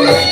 Udah.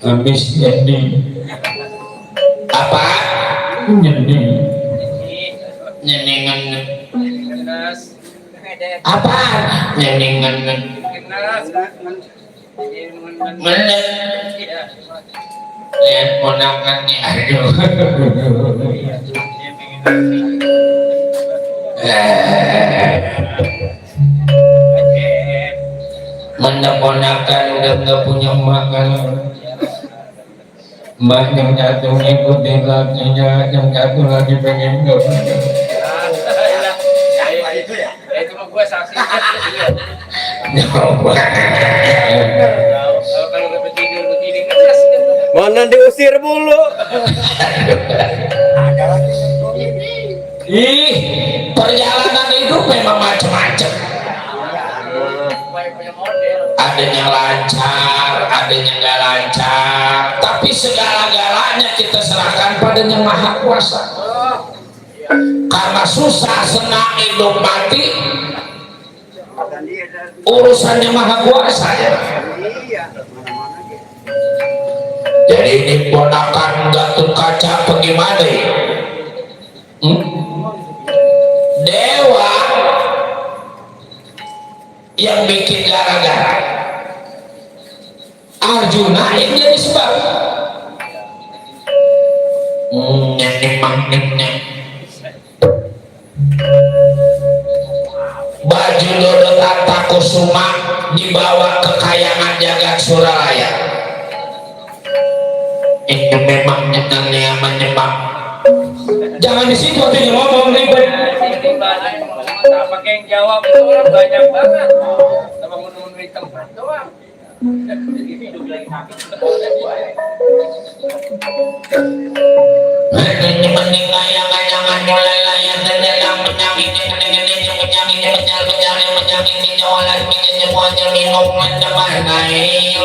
Habis jadi apa? Jadi nyenengan apa? Nyenengan mana? Ya ponakannya aduh. Meneponakan udah nggak punya makan, mbak yang jatuh ngikutin lakinya, yang jatuh lagi pengen nggak punya. Itu mah gue saksi. Kalau dapat tidur begini keras. Mana diusir mulu. Ih, perjalanan hidup memang macam-macam. Ada yang lancar, ada yang nggak lancar, tapi segala-galanya kita serahkan pada Yang Maha Kuasa. Karena susah senang hidup mati urusannya Maha Kuasa ya. Jadi ini ponakan Gatot Kaca bagaimana ya? Dewa yang bikin gara-gara, Arjuna yang jadi sebab. Baju Dodo Tata Kusuma dibawa ke Kayangan Jagat Suralaya. Ini memang menyembah. Jangan di situ tuh ngomong ribet. Pakai yang jawab itu orang banyak banget. Sama menurut di tempat doang. Hidup lagi sakit. Ini mending layang-layangan mulai layang dan penyakit nyawalan semuanya minum mencemar naik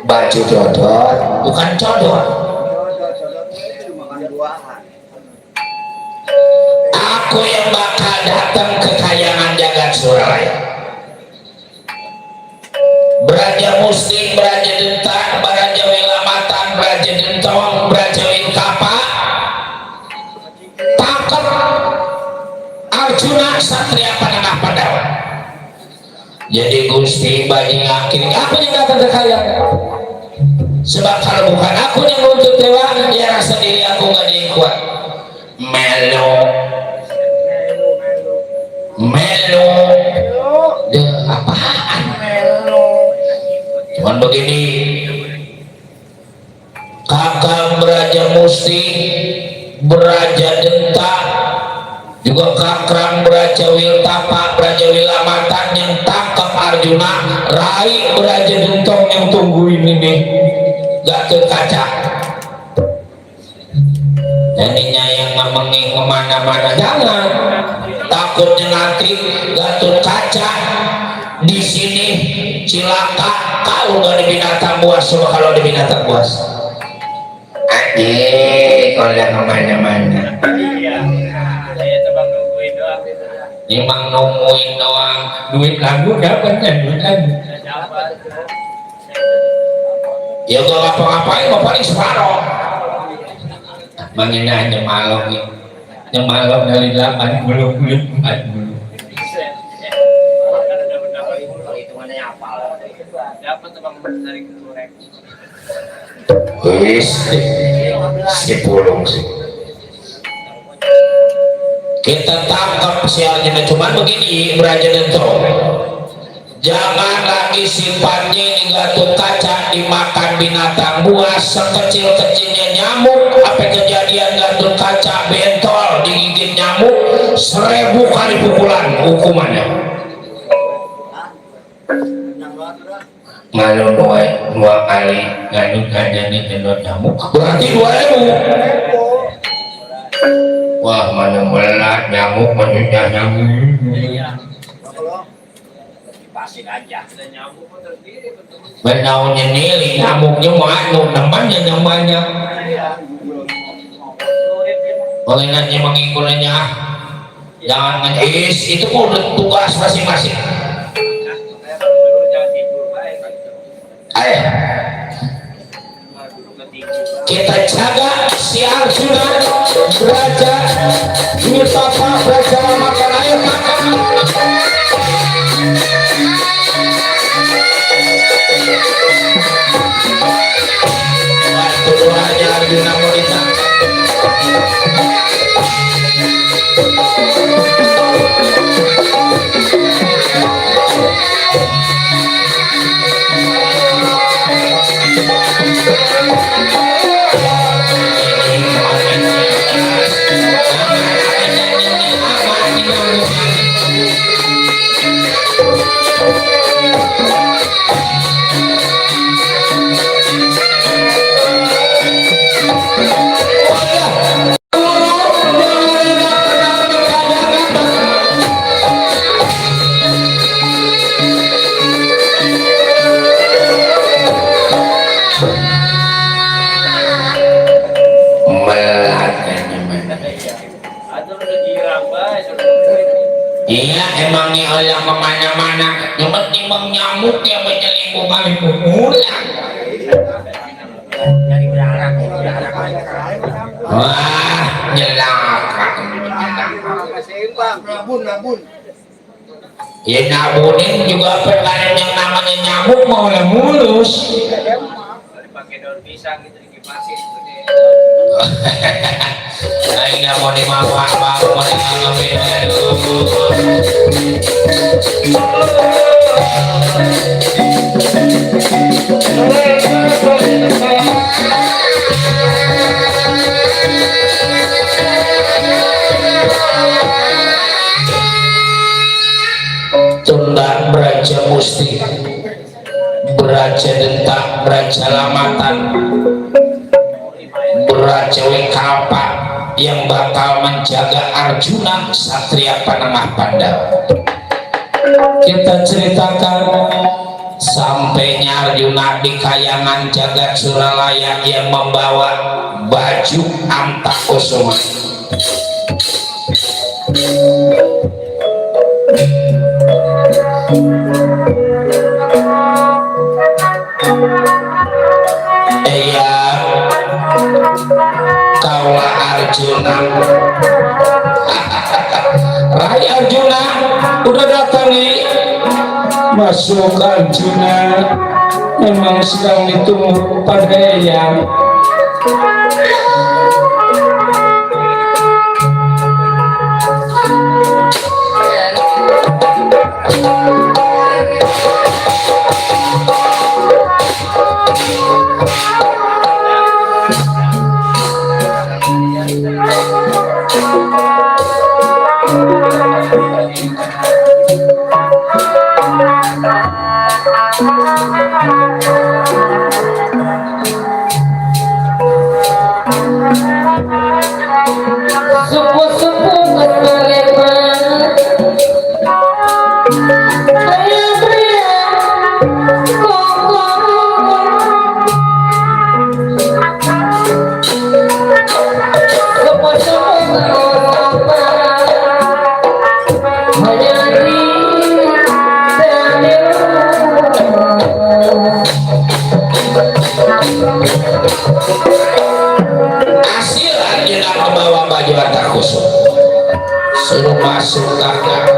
baju codot bukan codot. Aku yang bakal datang ke Kayangan Jagat Suralaya. Beraja Muslim, Beraja Dentak, Beraja Wilamatan, Beraja Dentong, Beraja Winkapa, Paket Arjuna satria panengah Pandawa. Jadi Gusti bagi akhir aku yang datang ke kalian. Sebab kalau bukan aku yang untuk dewa, ya rasa diri aku gak diikuat. Melo deh apaan cuman begini, Kakang Braja Musti, Braja Denta, juga Kakang Braja Wiltapa, Braja Wilamatan yang tangkap Arjuna, Rai Braja Dentong yang tungguin ini Gatot Kaca. Jadinya yang ngomongin kemana-mana jangan, takutnya nanti Gatot Kaca di sini cilaka kalau nggak di binatang buas. Coba kalau di binatang buas, adik kalau yang kemana-mana. Iya, saya coba nungguin doang. Emang nungguin doang, duit lagu dapat kan, duit lagu. Ya gak ngapa-ngapain, mau paling separoh. Mengenai nyemalok nih, nyemalok dari 80 kulit 40. Wis si pulung sih. Kita tangkap si Arjuna, cuman begini Braja Dentong, jangan lagi sifatnya ini Gatot Kaca dimakan binatang buas sekecil-kecilnya nyamuk. Apa kejadian Gatot Kaca bentol digigit nyamuk 1000 kali pukulan hukumannya. Nganu dua kali nganu aja nih kendor nyamuk berarti 2000. Wah mana melat nyamuk manusia nyamuk. Pasir aja, ada nyamuk terdiri betul. Benaunya nili nyamuknya mau anu temannya namanya. Mengingatnya mengikulnya jangan ngejis, itu udah tugas masing-masing. Ayo kita jaga si Arjuna, Braja Wiltapa, Braja makan air makan. Waktu doanya Arjuna mau ditangkap. Iya emang nih orang kemana-mana cuma timbang nyamuk yang menyelingkuh kali pukulan. Wah jelaka nabun ya nabunin juga perkara yang namanya nyamuk mau yang mulus Pakai daun pisang gitu dikipasin. Saya nggak mau dimakan, mau dimakan. Tunda Braja Musti, Braja Denta, Braja Lamatan, Braja Wikalpa yang bakal menjaga Arjuna satria panengah Pandawa. Kita ceritakan sampainya Arjuna di kayangan jagat Suralaya yang membawa baju Antakusuma. Iya kaula Arjuna Raya Masukkan Cina memang sedang ditunggu pada yang asilan tidak membawa baju atas khusus suruh masuk kakak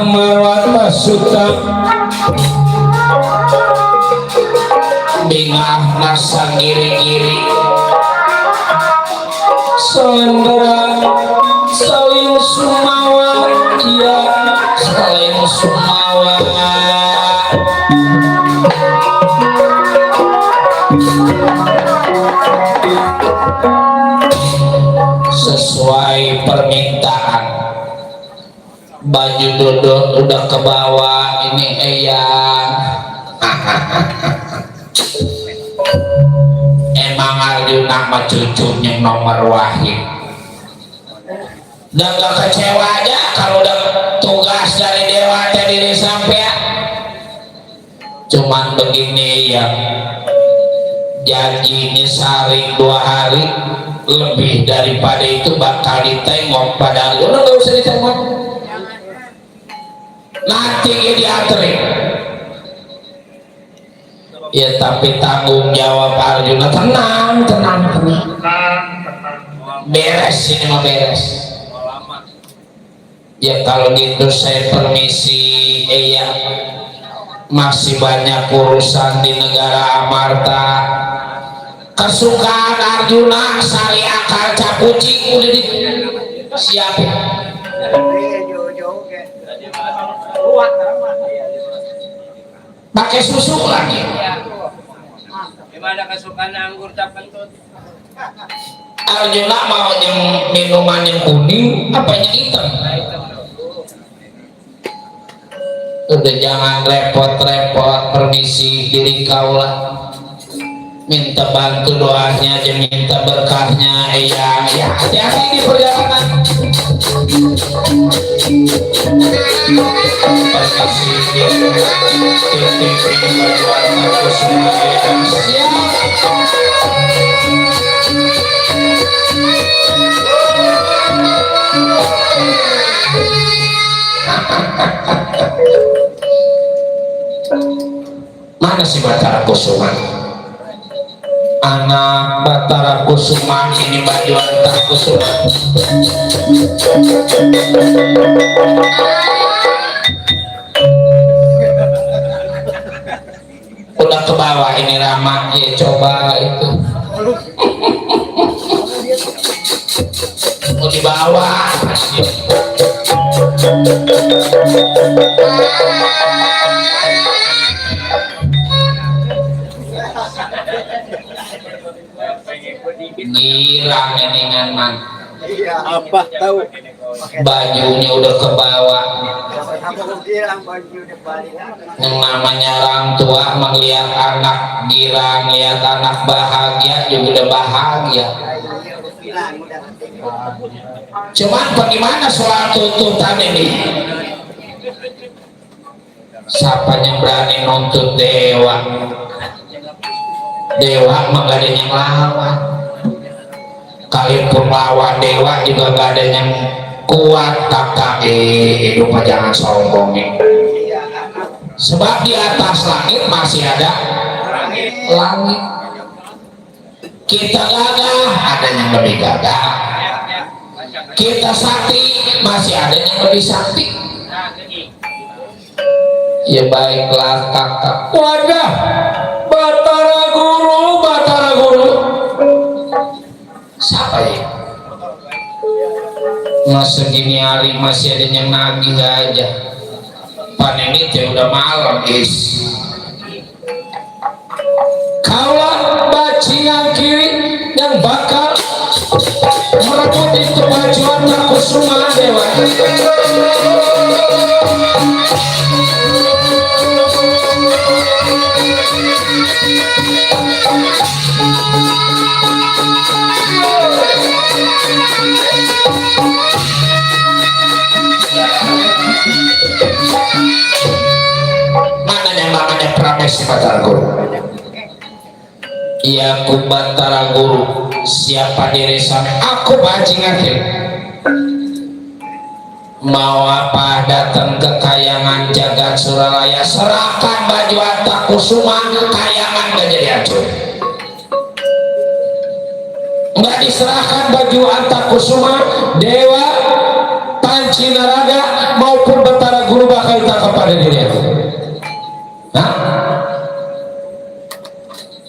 Amarwata Suta Bingah nasa giri-giri Selendera Saling sumawa Ya saling sumawa Sesuai permintaan baju dodot udah ke bawah ini eyang emang Arjuna mah cucunya nomor wahid dan gak kecewa aja kalau udah tugas dari dewa diri sampai cuman begini ya janjinya sehari 2 hari lebih daripada itu bakal ditengok padahal lu gak usah ditengok nanti dianterin ya tapi tanggung jawab Arjuna tenang beres ini mah beres ya kalau gitu saya permisi ya masih banyak urusan di negara Amarta kesukaan Arjuna sari akal capucing udah disiapin pakai susu lagi gimana kesukaan anggur tak kentut Arjuna mau yang minuman yang kuning apa yang hitam udah jangan repot-repot permisi diri kaulah minta bantu doanya aja minta berkahnya ya hati-hati di perjalanan mana si Batara Kusuma anak Batara Kusuma ini baju antar Kusuma udah ke bawah ini Rama ya coba itu mau di bawah girang ini man Apa tahu? bajunya udah ke bawah Yang namanya orang tua melihat anak girang, lihat anak bahagia juga udah bahagia. Cuman bagaimana soal tuntutan ini? Siapa yang berani nuntut dewa? Dewa mah gak ada yang lawan. Kalaupun lawan dewa juga gak ada yang kuat. Tak hidup jangan sombongin. Sebab di atas langit masih ada langit. Kita gagah, ada yang lebih gagah. Kita sakti, masih ada yang lebih sakti. Ya baiklah kakak. Wadah, Batara Guru. Siapa ya? Masa gini hari masih ada yang nagih aja. Panen itu udah malam guys. Kawan bajingan kiri yang bakal merebut itu bajuan Kusuma Dewa. Namanya Pramesi Batara Guru. Iya aku Batara Guru. Siapa diri sana? Aku bajingan kiri. Mau apa datang ke kayangan jagat Suralaya, serahkan baju Atta Kusuma, kayangan gak jadi hancur. Nggak diserahkan baju Atta Kusuma, Dewa Panci Naraga maupun Batara Guru bakal ditangkap pada diri aku. Nah,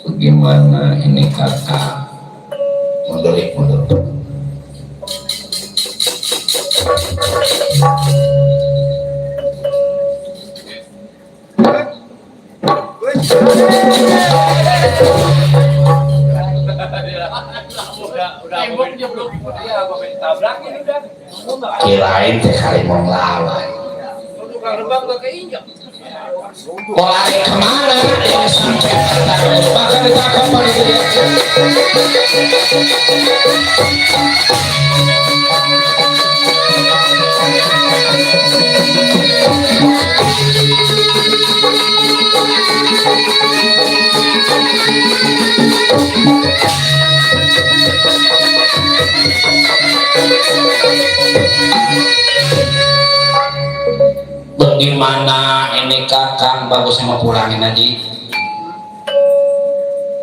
bagaimana ini kakak? Mundur. Kirain teh kali mau ngelawan. Mulai kemana ya sampai bahkan ditangkap pada dia. Bagaimana ini kakang bagus sama pulangin aja.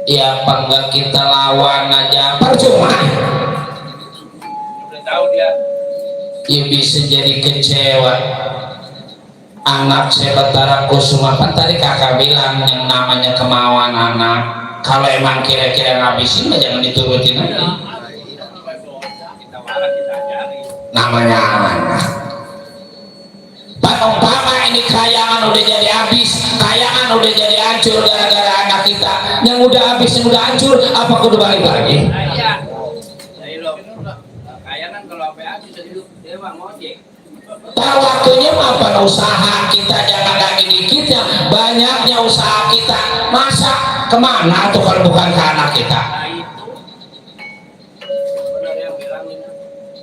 Ya apa enggak kita lawan aja percuma. Udah tahu dia. Ya bisa jadi kecewa. Anak saya Batara Kusuma kan tadi kakak bilang yang namanya kemauan anak. Kalau emang kira-kira ngabisin jangan diturutin aja. Namanya anak. Umpama ini kayangan udah jadi habis, kayangan udah jadi hancur gara-gara anak kita. Yang udah habis, yang udah hancur, apa kudu balik lagi? Iya. Jadi lo kayangan kalau apa habis jadi dewa ngojek. Tahu waktunya apa usaha kita jangan lagi dikit ya, banyaknya usaha kita. Masa kemana tuh kalau bukan ke anak kita? Nah itu benar yang bilangin.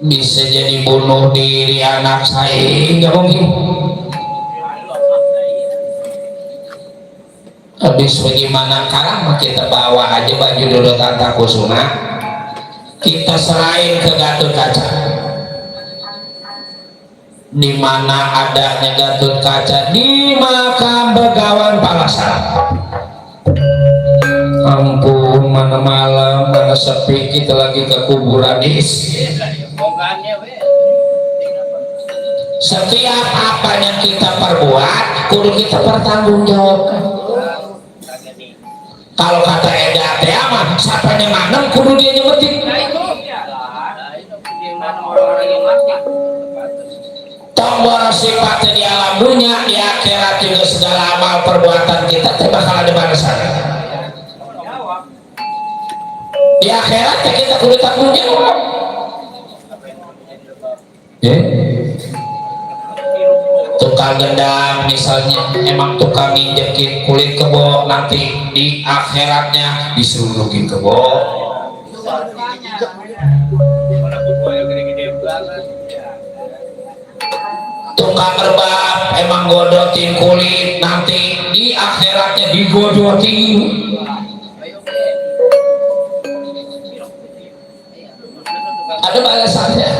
Bisa jadi bunuh diri anak saya, nggak mungkin. Habis bagaimana karena kita bawa aja baju dulu Atta Kusuma, kita serahin ke Gatot Kaca. Di mana adanya Gatot Kaca? Di makam Begawan Palasar. Ampun, mana malam, mana sepi, kita lagi ke kuburan is. Setiap apa yang kita perbuat, kudu kita pertanggungjawabkan. Kalau kata Eda teh mah siapa yang manem kudu dia nyemetik. Tombol sifat di alam dunia, di akhirat juga segala amal perbuatan kita teh bakal ada balasan. Di akhirat kita kudu tanggung jawab. Tuh gendam misalnya emang tukang injekin kulit kebo, nanti di akhiratnya disuruhin kebo. Tukang rebab emang godotin kulit, nanti di akhiratnya digodotin. Ada balasannya.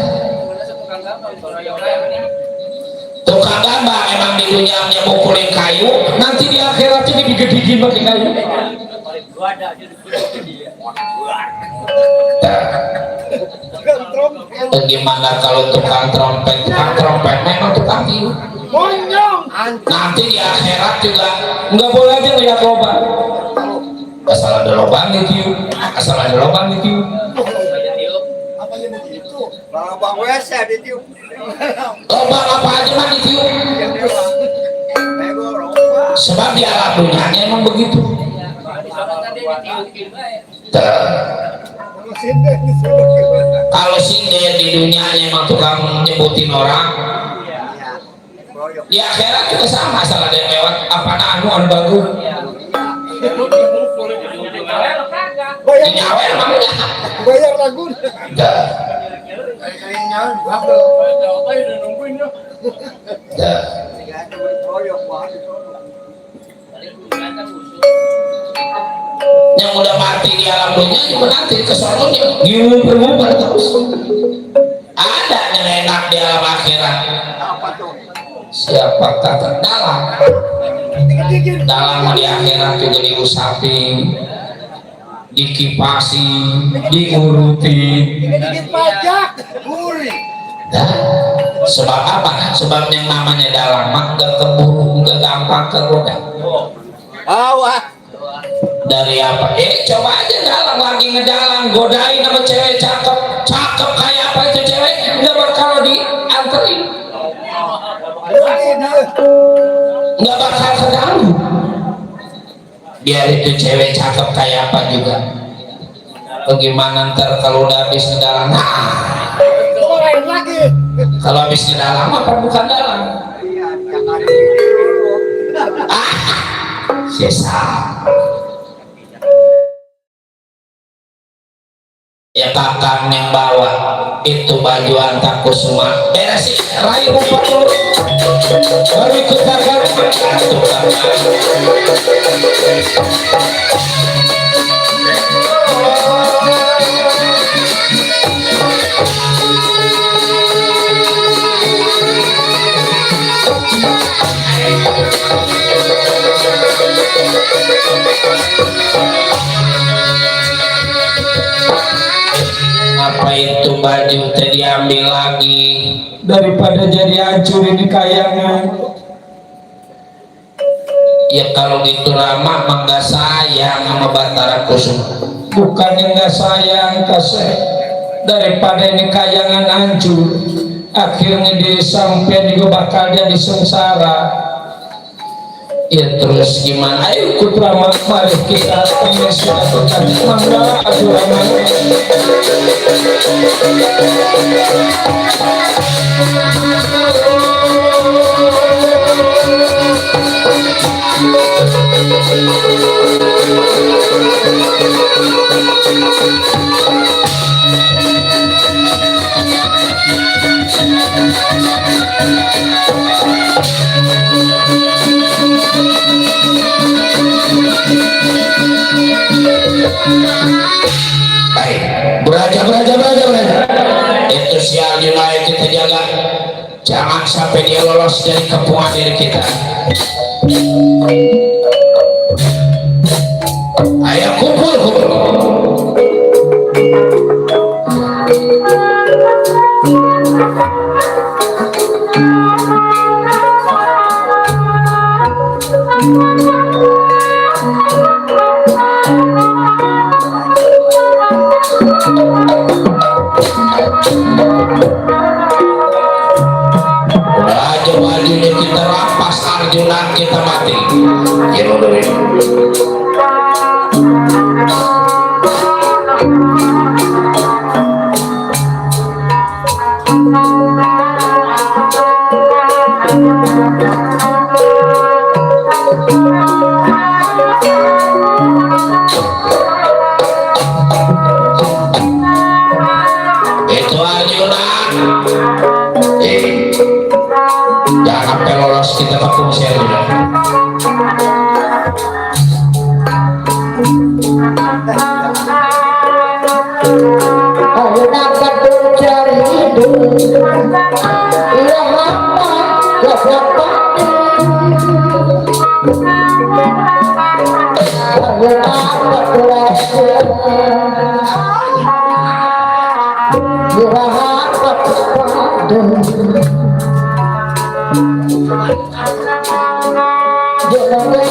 Tukang gambar emang di dunia mukulin kayu, nanti di akhiratnya digede-gedein pakai kayu. Bagaimana kalau tukang trompet memang tukang tiup. Nanti di akhirat juga nggak boleh aja lihat lubang. Asal ada lubang ditiup, asal ada lubang ditiup. Lubang WC ditiup. Lubang apa aja mah ditiup. Sebab di alam dunianya emang begitu. Kalau sinden di dunianya emang tukang nyebutin orang, di akhirat juga sama, asal ada yang lewat apa anu bagus. Di nyawa emang Bayar lagu. Yang udah mati di alam dunia juga nanti ke sononya diubur-ubur terus. Ada yang enak di alam akhirat. Siapa kata dalam di akhirat juga diusapin, dikipasi, diuruti. Nah, sebab apa? Sebab yang namanya dalam gak keburu, gak gampang kegoda. Dari apa? Coba aja dalam lagi ngedalang, godain sama cewek cakep kayak apa itu cewek, nggak bakal dianterin, nggak bakal keganggu. Biar itu cewek cakep kayak apa juga. Bagaimana ntar kalau udah habis ngedalang? Kalau habis ngedalang apa bukan dalang? Sisa. Ya kakang yang bawa itu baju Antakusuma beresin raih rupa dulu baru ikut kakang apa itu baju tadi ambil lagi daripada jadi hancur ini kayangan. Ya kalau gitu lama mah nggak sayang sama Batara Kusuma, bukannya nggak sayang kasih, daripada ini kayangan hancur akhirnya dia sampai juga bakal jadi sengsara. Ya terus gimana? Ayo ikut Rama, mari kita menyesuaikan mangga aturan. Baik, beraja. Itu si Arjuna kita jaga, jangan sampai dia lolos dari kepungan diri kita. Ayo kumpul. Raja bajunya kita rampas, Arjuna kita mati. Ayo dapat mencari hidup, ya apa, ya siapa? Ayo dapat berhasil, ya apa padu? Jangan